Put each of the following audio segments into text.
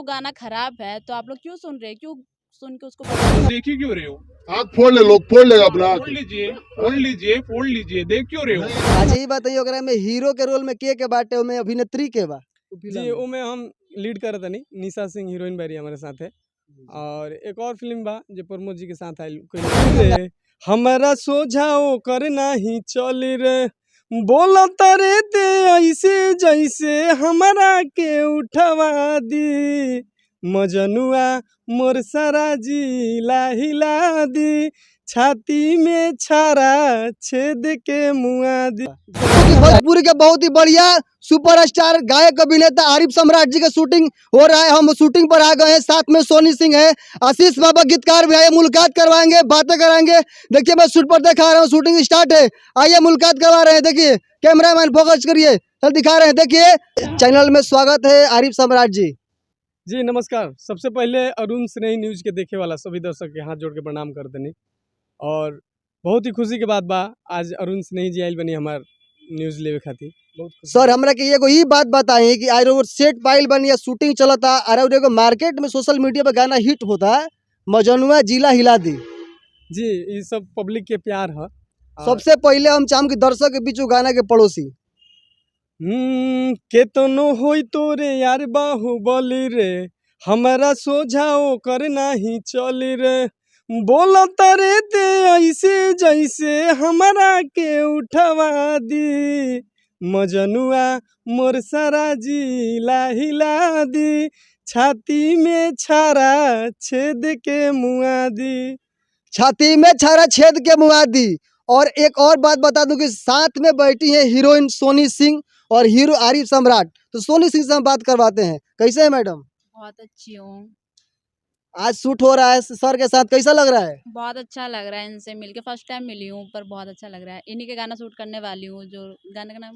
गाना खराब है तो आप लोग क्यों सुन रहे हैं? क्यों सुन के उसको बदल देख ही क्यों रहे हो? आँख फोड़ ले, लोग फोड़ लेगा अपना आँख। फोड़ लीजिए, फोड़ लीजिए, फोड़ लीजिए, देख क्यों रहे हो? अच्छा, ये बताइए, ओकरा में हीरो के रोल में के बाटे, ओमे अभिनेत्री के बा? जी, ओमे हम लीड करत तनी, निशा सिंह हीरोइन बारी हमारे साथ है। और एक और फिल्म बा जो प्रमोद जी के साथ आयल रे, हमारा सोझाओ कर नाही चली रे, बोला तरे ते ऐसे जैसे हमारा के उठवा दी, मजनुआ मोर सारा जिला हिला दी, छाती में छारा छेद के मुआ दी। कि भोजपुरी के बहुत ही बढ़िया सुपरस्टार गायक अभिनेता आरिफ सम्राट जी का शूटिंग हो रहा है। हम शूटिंग पर आ गए हैं, साथ में सोनी सिंह है, आशीष बाबा गीतकार भी आए, मुलाकात करवाएंगे, बातें कराएंगे। देखिए, मैं शूट पर दिखा रहा हूँ, शूटिंग स्टार्ट है, आइए मुलाकात करवा रहे हैं। देखिए, कैमरा मैन फोकस करिए, चल दिखा रहे हैं। देखिए, चैनल में स्वागत है आरिफ सम्राट जी। जी नमस्कार। सबसे पहले अरुण स्नेही न्यूज़ के देखे वाला सभी दर्शक के हाथ जोड़ के प्रणाम कर देनी और बहुत ही खुशी के बात बा, आज अरुण स्नेही जी आइल बनी हमार न्यूज़ लेवे खातिर। बहुत खुशी। सर, हमरा के एगो ई बात बताई कि आज वो सेट पाइल बनी या शूटिंग चलता और एगो मार्केट में सोशल मीडिया पर गाना हिट होता, मजनुआ जिला हिला दी। जी, ये सब पब्लिक के प्यार है। सबसे पहले हम चाहम कि दर्शक के बीच वो गाना के पड़ोसी। केतनो होई तोरे यार बाहुबली रे, हमारा सोझाओ कर नाही चली रे, बोला तरे ते ऐसे जैसे हमारा के उठवा दी, मजनुआ मोर सारा जिला हिला दी, छाती में छारा छेद के मुआ दी। छाती में छारा छेद के मुआ दी। और एक और बात बता दूं कि साथ में बैठी है हीरोइन सोनी सिंह और हीरो आरिफ सम्राट। तो सोनी सिंह से हम बात करवाते हैं। कैसे हैं मैडम? बहुत अच्छी हूँ। आज शूट हो रहा है सर के साथ, कैसा लग रहा है? बहुत अच्छा लग रहा है इनसे मिलके, फर्स्ट टाइम मिली हूँ पर बहुत अच्छा लग रहा है। इन्हीं के गाना शूट करने वाली हूँ, जो गाने का नाम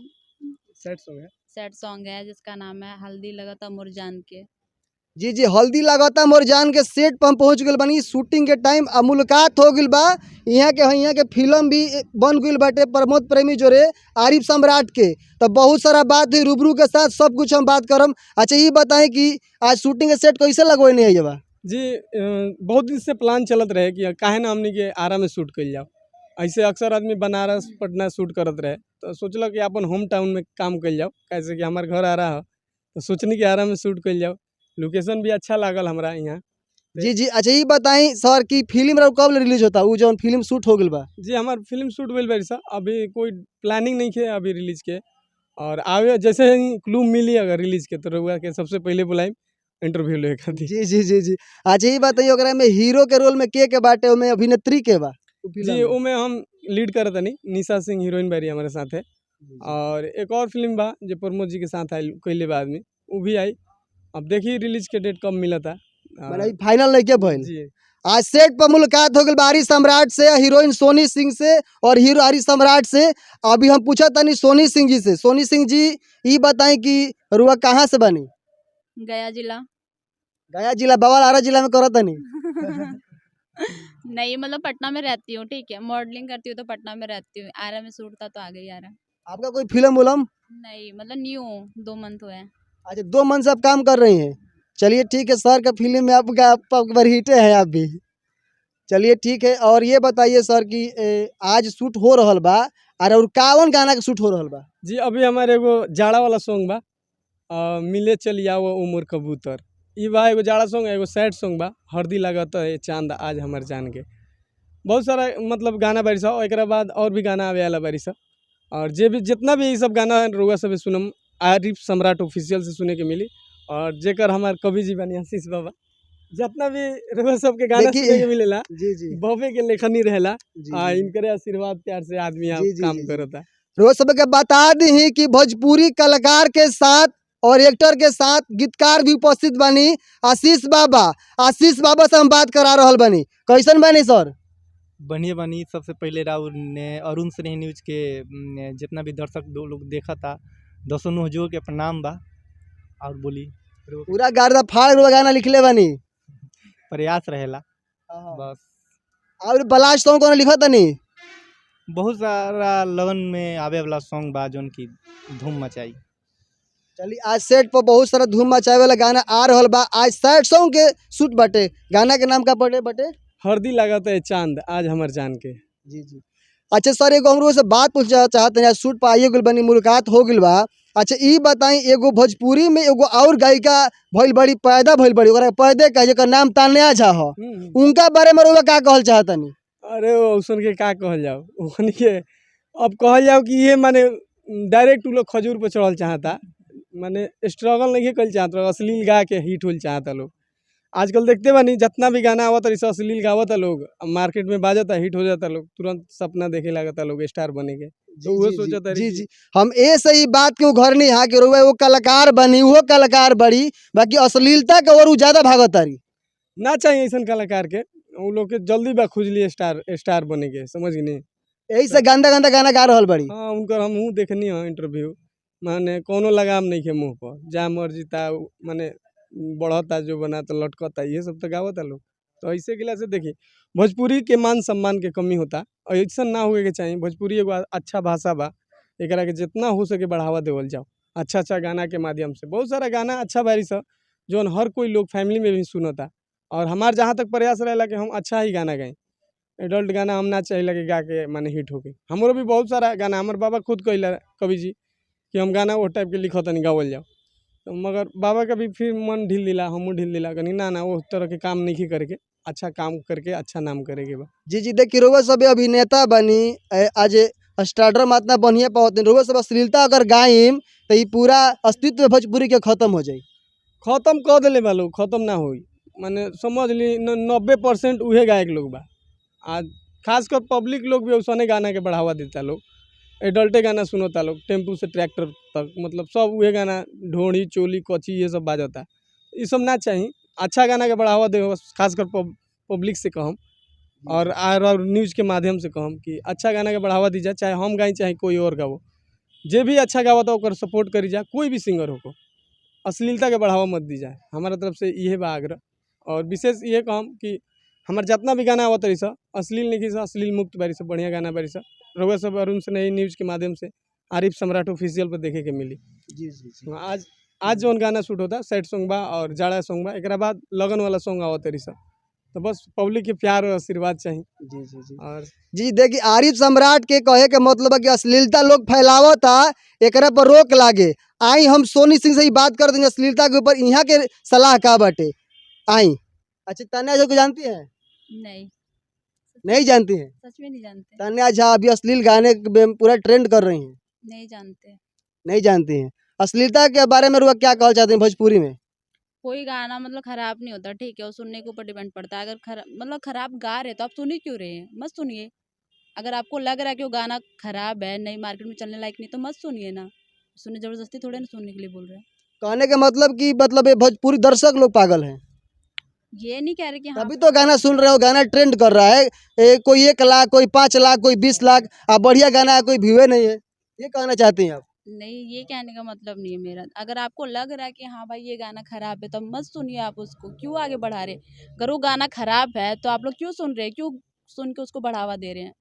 सैड सॉन्ग है। सैड सॉन्ग है, जिसका नाम है हल्दी लगाता मोर जान के। जी जी, हल्दी लगाता मोर जान के सेट पर हम पहुंच गए बानी शूटिंग के टाइम आ मुलाकात हो गइल बा। यहाँ के फिल्म भी बन गइल बाटे प्रमोद प्रेमी जोरे आरिफ सम्राट के, तो बहुत सारा बात हुई रूबरू के साथ, सब कुछ हम बात करम। अच्छा, ये बताएं कि आज शूटिंग के सेट कैसे लगवैनी है ये बा? जी, बहुत दिन से प्लान चलत रहे कि काहे ना हमनी के आरा में शूट कइल जाओ। ऐसे अक्सर आदमी बनारस, पटना शूट करत रहे, तो सोचलक कि अपन होम टाउन में काम कइल जाओ, कैसे कि हमार घर आरा है, तो सोचनी कि आरा में शूट कइल जाओ। लोकेशन भी अच्छा लागल हमरा यहाँ। जी जी, अच्छा, ये बताएं सर कि फिल्म रउ कब रिलीज होता, उ जौन फिल्म शूट हो गइल बा? जी, हमार फिल्म शूट भइल बारी सा, अभी कोई प्लानिंग नहीं है अभी रिलीज के, और आवे जैसे ही क्लू मिली अगर रिलीज के तो रउआ के सबसे पहले बुलाइम इंटरव्यू लेवे खातिर। जी जी जी जी, अच्छा, ये बताइए, ओकरा में हीरो के रोल में के बाटे, ओमे अभिनेत्री के बा? जी, ओमे हम लीड करत तनी, निशा सिंह हीरोइन बारी हमारे साथ है। और एक और फिल्म बा जो प्रमोद जी के साथ आयल कइले बा आदमी, उ भी आई। अब देखी रिलीज के डेट कब मिलता। माने फाइनल नहीं के भइल? जी। आज सेट पर मुलाकात हो गई आरिफ सम्राट से, हीरोइन सोनी सिंह से और हीरो आरिफ सम्राट से। अभी हम पूछा तनी सोनी सिंह जी से। सोनी सिंह जी, ई बताएं कि रुआ कहाँ से बनी? गया जिला। गया जिला, बवाल आरा जिला में करत तनी? नहीं, मतलब पटना में रहती हूँ, ठीक है, मॉडलिंग करती हूँ तो पटना में रहती हूँ। आरा में शूट था तो आ गई आरा। आपका कोई फिल्म उलम? नहीं, मतलब न्यू हूँ, 2 मंथ हुए हैं। अच्छा, 2 मंथ से आप काम कर रही हैं। चलिए ठीक है, सर का फिल्म में आपका आप बार हिटे हैं आप भी। चलिए ठीक है, और ये बताइए सर कि आज शूट हो रहल बा और कावन गाना के शूट हो रहल बा? जी, अभी हमारे एगो जाड़ा वाला सॉन्ग बा, मिले चल आओ उमर कबूतर, ई बा एगो जाड़ा सॉन्ग। एगो सैड सॉन्ग बा, हरदी लागत है चांद आज हमर जान के। बहुत सारा मतलब गाना बारी सा, और एकरा बाद और भी गाना आवे वाला बारी सा। और जे भी जितना भी ई सब गाना है रउआ सब सुनम, आरिफ सम्राट ऑफिशियल से सुने के मिली, और जेकर हमार कवि जी बनी आशीष बाबा। जितना भी रउआ सबके गाना सुने के मिलेला, जी जी बबे के लेखनी रहेला। जी। इनकरे आशीर्वाद प्यार से आदमी यहाँ जी, जी, काम जी, जी। करता। रोज सबके बता दी कि भोजपुरी कलाकार के साथ और एक्टर के साथ गीतकार भी उपस्थित बानी आशीष बाबा। आशीष बाबा से हम बात करा रहल बानी। कैसन बानी सर? बढ़िया बानी। सबसे पहले राउर ने अरुण स्नेही न्यूज के जितना भी दर्शक दो लोग देखा था, दसों नोह जोड़ के प्रणाम बा और बोली। पूरा गार्दा फाड़ के गाना लिखले बानी। प्रयास रहेला बस। और बलास्ट सॉन्ग कौन लिखा तनी? बहुत सारा लगन में आवे वाला सॉन्ग बा जोन की धूम मचाई। चलिए, आज सेट पर बहुत सारा धूम मचावे वाला गाना आ रहल बा। आज सैड सॉन्ग के शूट बाटे, गाना के नाम का बटे बटे? हरदी लागत है चांद आज हमर जान के। जी जी। अच्छा सर, एगो हमरो से बात पूछना चाहते हैं, शूट पर आइए गेल बनी, मुलाकात हो गेल बा। अच्छा ई बताई, एगो भोजपुरी में एगो और गायिका भइल बड़ी, पैदा भइल बड़ी, ओकरा पैदे कहे, जेकर नाम तान्या झा ह, उनका बारे में रउआ का कहल चाहतनी? अरे औसन के का कहल जाओ, ओखनी के अब कहल जाओ कि ये माने डायरेक्ट उ लोग खजूर पर चढ़ल चाहता, माने स्ट्रगल नहीं कल चाहत, अश्लील गा के हिट होल चाहता लोग। आजकल देखते बानी जितना भी गाना आवता इस अश्लील गावता लोग, अब मार्केट में बाजता, हिट हो जाता लोग, तुरंत सपना देखे लागता लोग स्टार बने के। तो उहे सोचता जी जी, हम ए सही बात के घर नहीं हा कि रउआ एगो कलाकार बनी, उहो कलाकार बड़ी, बाकी अश्लीलता के और उ ज्यादा भागत तारी। ना चाहिए ऐसा कलाकार के, उ लोग के जल्दी बा खोज लिए स्टार स्टार बने के, समझ गई नहीं? यही से गंदा गंदा गाना गा रहल बड़ी। हाँ, उनकर हमहूँ देखनी है इंटरव्यू, माने कोनो लगाम नहीं के मुँह पर, जा मर्जी ता माने बढ़ता जो बना तो लटकता, ये सब तो गावता लोग। तो ऐसे गिला से देखिए भोजपुरी के मान सम्मान के कमी होता, और ऐसा ना होए के चाहिए। भोजपुरी एगो अच्छा भाषा बा, एकरा के जितना हो सके बढ़ावा देवल जाओ अच्छा अच्छा गाना के माध्यम से। बहुत सारा गाना अच्छा बारी सा जौन हर कोई लोग फैमिली में भी सुनता, और हमार जहाँ तक प्रयास रहेला कि हम अच्छा ही गाना गाएं, एडल्ट गाना हम ना चाहिए कि गा के माने हिट होके। हमरो भी बहुत सारा गाना, हमार बाबा खुद कहिला कवि जी कि हम गाना वो टाइप के लिखत तनी गावल जाओ, तो मगर बाबा का भी फिर मन ढील दिला, हमहूँ ढील दिला, कनी ना ना वो तरह के काम नहीं करके अच्छा काम करके अच्छा नाम करे के बा। जी जी, देखिए रउआ सब अभिनेता बनी, आज स्टारडम इतना बढ़िया पावत, रउआ सब अश्लीलता अगर गाइम तो ई पूरा अस्तित्व भोजपुरी के खत्म हो जाई। खत्म कर दिले बा लोग, खत्म ना होई, माने समझ ली 90% उहे गायक लोग बा। आ खासकर पब्लिक लोग भी वैसने गाना के बढ़ावा देता लोग, एडल्टे गाना सुनता लोग, टेम्पू से ट्रैक्टर तक, मतलब सब उहे गाना, ढोड़ी चोली कची ये सब बाजता, ये सब ना चाहिए। अच्छा गाना के बढ़ावा दे, खासकर पब्लिक से कहम और आर और न्यूज़ के माध्यम से कहम कि अच्छा गाना के बढ़ावा दी जाए, चाहे हम गाई चाहे कोई और गावो, जे भी अच्छा गावता ओकर सपोर्ट करी जाए, कोई भी सिंगर हो, अश्लीलता के बढ़ावा मत दी जाए। हमारा तरफ से इहे बा आग्रह, और विशेष ये कहम कि हमार जितना भी गाना आवत रही सा अश्लील नहीं सा, अश्लील मुक्त बारी सा, बढ़िया गाना बारी सा। रउआ सब अरुण स्नेही न्यूज़ के माध्यम से आरिफ सम्राट ऑफिशियल पर देखे के मिली। जी जी जी। आज आज जौन गाना शूट होता सैड सॉन्ग बा और जाड़ा सॉन्ग बा, एकरा बाद लगन वाला सॉन्ग आवत रही सा, तो बस पब्लिक के प्यार और आशीर्वाद चाहिए। जी जी जी। और जी देखिए, आरिफ सम्राट के कहे के मतलब है कि अश्लीलता लोग फैलावता, एकरा पर रोक लागे। आई हम सोनी सिंह से ही बात कर देंगे अश्लीलता के ऊपर, यहाँ के सलाह का बाटे आई। अच्छा, तान्या झा को जानती हैं? नहीं। नहीं जानती हैं? सच में नहीं जानते। तान्या झा अभी अश्लील गाने में पूरा ट्रेंड कर रही हैं। नहीं जानते। नहीं जानती हैं। अश्लीलता के बारे में रुआ क्या कहना चाहते हैं भोजपुरी में? कोई गाना मतलब खराब नहीं होता, ठीक है, वो सुनने के ऊपर डिपेंड पड़ता है। अगर मतलब खराब गा रहे तो आप सुनिए क्यों रहे हैं, मत सुनिए। अगर आपको लग रहा है कि वो गाना खराब है, नहीं मार्केट में चलने लायक नहीं, तो मत सुनिए ना। सुनने जबरदस्ती थोड़े ना सुनने के लिए बोल रहे हैं। कहने के मतलब कि मतलब ये भोजपुरी दर्शक लोग पागल हैं। ये नहीं कह रहे कि हाँ तभी तो गाना सुन रहे हो, गाना ट्रेंड कर रहा है। कोई 1 लाख, कोई 5 लाख, कोई 20 लाख, आप बढ़िया गाना है, कोई व्यूए नहीं है, ये कहना चाहती हैं आप? नहीं, ये कहने का मतलब नहीं है मेरा। अगर आपको लग रहा है कि हाँ भाई ये गाना खराब है तो मत सुनिए आप उसको, क्यों आगे बढ़ा रहे? अगर वो गाना खराब है तो आप लोग क्यों सुन रहे हैं, क्यों सुन के उसको बढ़ावा दे रहे हैं?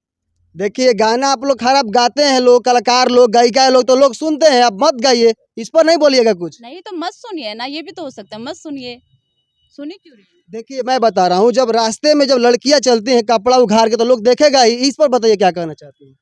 देखिए, गाना आप लोग खराब गाते हैं लोग, कलाकार लोग, गायिका लोग, तो लोग सुनते हैं। आप मत गाइए, इस पर नहीं बोलिएगा कुछ। नहीं तो मत सुनिए ना, ये भी तो हो सकता है, मत सुनिए, सुनिए क्यों रहे हैं? देखिए मैं बता रहा हूँ, जब रास्ते में जब लड़कियाँ चलती हैं कपड़ा उघाड़ के तो लोग देखेगा ही। इस पर बताइए क्या कहना चाहती हैं?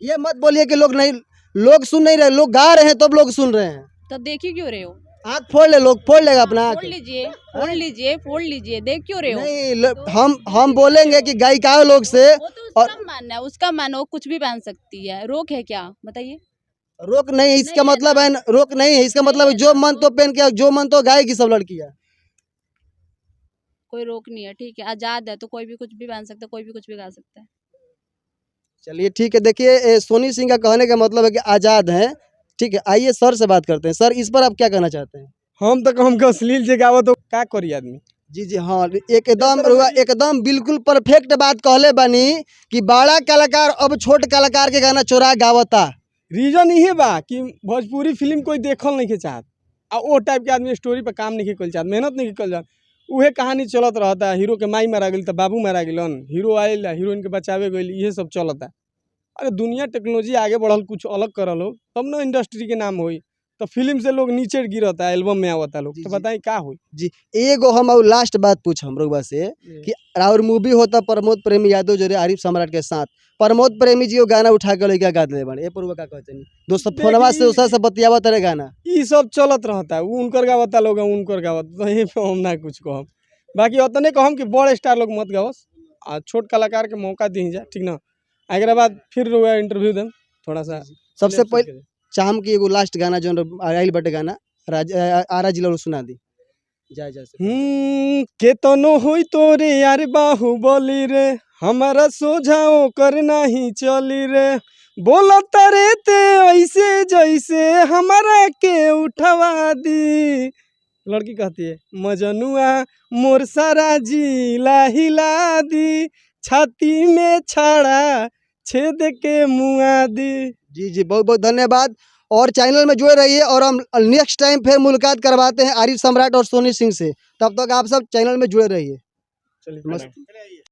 ये मत बोलिए कि लोग नहीं, लोग सुन नहीं रहे, लोग गा रहे हैं तब लोग सुन रहे हैं। तब देखिए क्यों रहे हो? आँख फोड़ ले, लोग फोड़ लेगा अपना हाँ, आँख। फोड़ लीजिए, फोड़ लीजिए, फोड़ लीजिए, देख क्यों रहे हो? नहीं, हम बोलेंगे कि गायिकाओं लोग से वो तो और उसका मानना है, उसका मानो वो कुछ भी पहन सकती है, रोक है क्या बताइए? रोक नहीं, इसका नहीं है मतलब ना। है न, रोक नहीं है, इसका नहीं मतलब है है जो ना, मन तो पहन के, जो मन तो गाएगी सब लड़कियां। कोई रोक नहीं है, ठीक है, आजाद है तो कोई भी कुछ भी पहन सकता है, कोई भी कुछ भी गा सकता है। चलिए ठीक है, देखिए सोनी सिंह का कहने का मतलब है कि आज़ाद हैं, ठीक है। आइए सर से बात करते हैं। सर, इस पर आप क्या कहना चाहते हैं? हम तो कहम कि अश्लील जे गावत तो का करी आदमी। जी जी हाँ, एकदम रुआ, एकदम बिल्कुल परफेक्ट बात कहले बानी कि बड़ा कलाकार अब छोट कलाकार के गाना चोरा गावता। रीजन इहे बा कि भोजपुरी फिल्म कोई देखल नहीं के चाहत, आ ओ टाइप के आदमी स्टोरी पर काम नहीं कल चाहत, मेहनत नहीं कल चाहत, उहे कहानी चलत रहता। हीरो के माई मारा गेल तो बाबू मारा गेलन, हीरो आयल हीरोइन के बचावे गेल, इहे सब चलता। अरे दुनिया टेक्नोलॉजी आगे बढ़ल, कुछ अलग करल हो तब ना इंडस्ट्री के नाम होई। तो फिल्म से लोग नीचे गिरता, एल्बम में आवता लोग, जी, तो जी। बताई का होई। एगो हम और लास्ट बात पूछम रउआ से कि और मूवी होता प्रमोद प्रेमी यादव जोरे आरिफ सम्राट के साथ, प्रमोद प्रेमी जी वो गाना उठा के लइका गा देले बाड़े, ए पर रउआ का कहतनी? दोस्त फोनवा से देखी- दोसर से बतियावत रहे गाना। ई सब चलत रहता है, उ उनकर गावता लोग, उनकर गावत, तो ये पे हम ना कुछ कहम। बाकी उतने कहम कि बड़ स्टार लोग मत गावस आ छोट कलाकार के मौका दी जा, ठीक ना। आ एकरा बाद फिर रउआ इंटरव्यू देम थोड़ा सा। सबसे पहले चाहम की एगो लास्ट गाना जोन आइल बटे गाना राज आरा जिला सुना दी जय जय से। केतनो होई तोरे यार बाहुबली रे, हमारा सोझाओ कर नाही चली रे, बोला तरे ते ऐसे जैसे हमारा के उठवा दी। लड़की कहती है मजनुआ मोर सारा जिला हिला दी, छाती में छाड़ा छेद के मुआ दी। जी जी, बहुत बहुत धन्यवाद और चैनल में जुड़े रहिए और हम नेक्स्ट टाइम फिर मुलाकात करवाते हैं आरिफ सम्राट और सोनी सिंह से। तब तक आप सब चैनल में जुड़े रहिए। चलिए। नमस्ते।